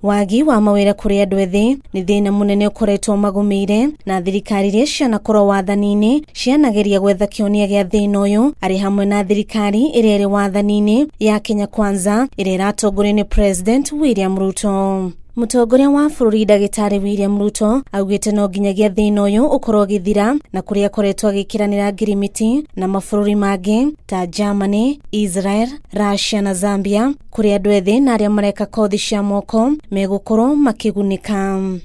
Wagi wa mawĩra kũrĩ andũ ethĩ nĩ thĩna mũnene ũkoretwo magũmĩire, na thirikari iria cianakorwo wathani-inĩ cianageria gwetha kĩhonia gĩa thĩna ũyũ, arĩ hamwe na thirikari ĩrĩa ĩrĩ wathani-inĩ ya Kenya Kwanza ĩrĩa ĩratongorio nĩ President William Ruto. Mũtongoria wa bũrũri Ndagĩtarĩ William Ruto augĩte no nginyagia thĩna ũyũ ũkorwo ũgĩthira, na kũrĩa akoretwo agĩkĩranĩra ngirimiti na mabũrũri mangĩ ta Germany, Israel, Russia na Zambia, kũrĩa andũ ethĩ na arĩa mareka kothi cia moko megũkorwo makĩgunĩka.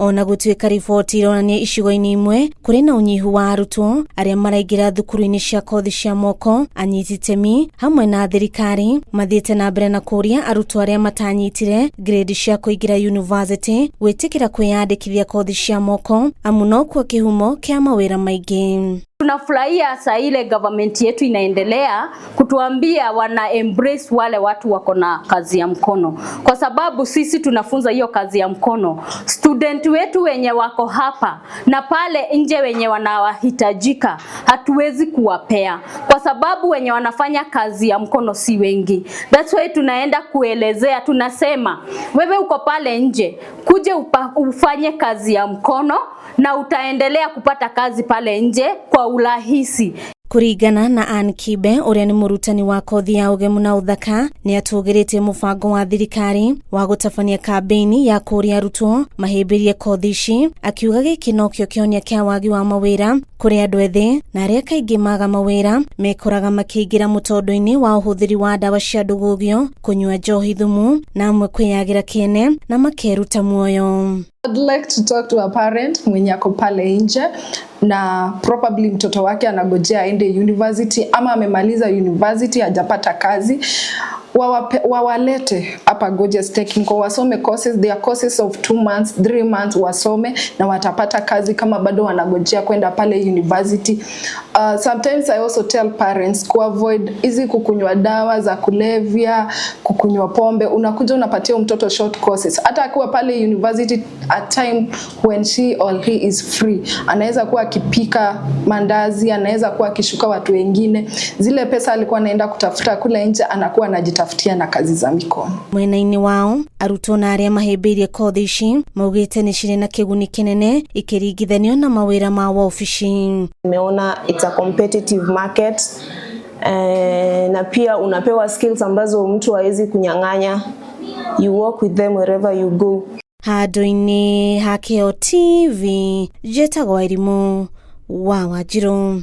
Ona gũtuĩka riboti ironania icigo-inĩ imwe kũrĩ na ũnyihu wa arutwo arĩa maraingĩra thukuru-inĩ cia kothi cia moko, anyiti itemi hamwe na thirikari mathiĩte na mbere na kũria arutwo arĩa matanyitire grade cia kũingĩra university gwĩtĩkĩra kwĩyandĩkithia kothi cia moko, amu nokuo kĩhumo kĩa mawĩra maingĩ. Tunafurahia saa ile government yetu inaendelea kutuambia wana embrace wale watu wako na kazi ya mkono, kwa sababu sisi tunafunza hiyo kazi ya mkono. Student wetu wenye wako hapa na pale nje wenye wanawahitajika hatuwezi kuwapea, kwa sababu wenye wanafanya kazi ya mkono si wengi. That's why tunaenda kuelezea, tunasema wewe uko pale nje, kuje ufanye kazi ya mkono na utaendelea kupata kazi pale nje kwa urahisi. Kũringana na Ann Kibe, ũrĩa nĩ mũrutani wa kothi ya ũgemu na ũthaka, nĩ atũgĩrĩtie mũbango wa thirikari wa gũtabania kambĩini ya kũria arutwo mahĩmbĩrie kothi ici, akiuga gĩkĩ nokĩo kĩhonia kĩa wagi wa mawĩra kũrĩ andũ ethĩ, na arĩa kaingĩ maga mawĩra mekoraga makĩingĩra mũtondo-inĩ wa ũhũthĩri wa ndawa cia ndũgũgio, kũnyua njohi thumu, na amwe kwĩyagĩra kĩene na makeruta muoyo. I'd like to talk to a parent mwenye ako pale nje na probably mtoto wake anagojea aende university ama amemaliza university, hajapata kazi. Wawalete hapa Gorgeous Technical wasome courses. There are courses of 2 months, 3 months, wasome na watapata kazi kama bado wanagojea kwenda pale university. Sometimes I also tell parents ku avoid hizi kukunywa dawa za kulevya, kukunywa pombe. Unakuja unapatia mtoto short courses, hata akiwa pale university, a time when she or he is free, anaweza kuwa akipika mandazi, anaweza kuwa akishuka watu wengine. Zile pesa alikuwa anaenda kutafuta kule nje, anakuwa anajitafutia na kazi za mikono. Mwena-inĩ wao, arutwo na arĩa mahĩmbĩirie kothi ici maugĩte nĩ cirĩ na kĩguni kĩnene ikĩringithanio na mawĩra ma wabici. Nimeona it's a competitive market, na pia unapewa skills ambazo mtu hawezi kunyang'anya. You work with them wherever you go. Handũ-inĩ ha Kĩo TV, njĩtagwo Irimũ wa Wanjirũ.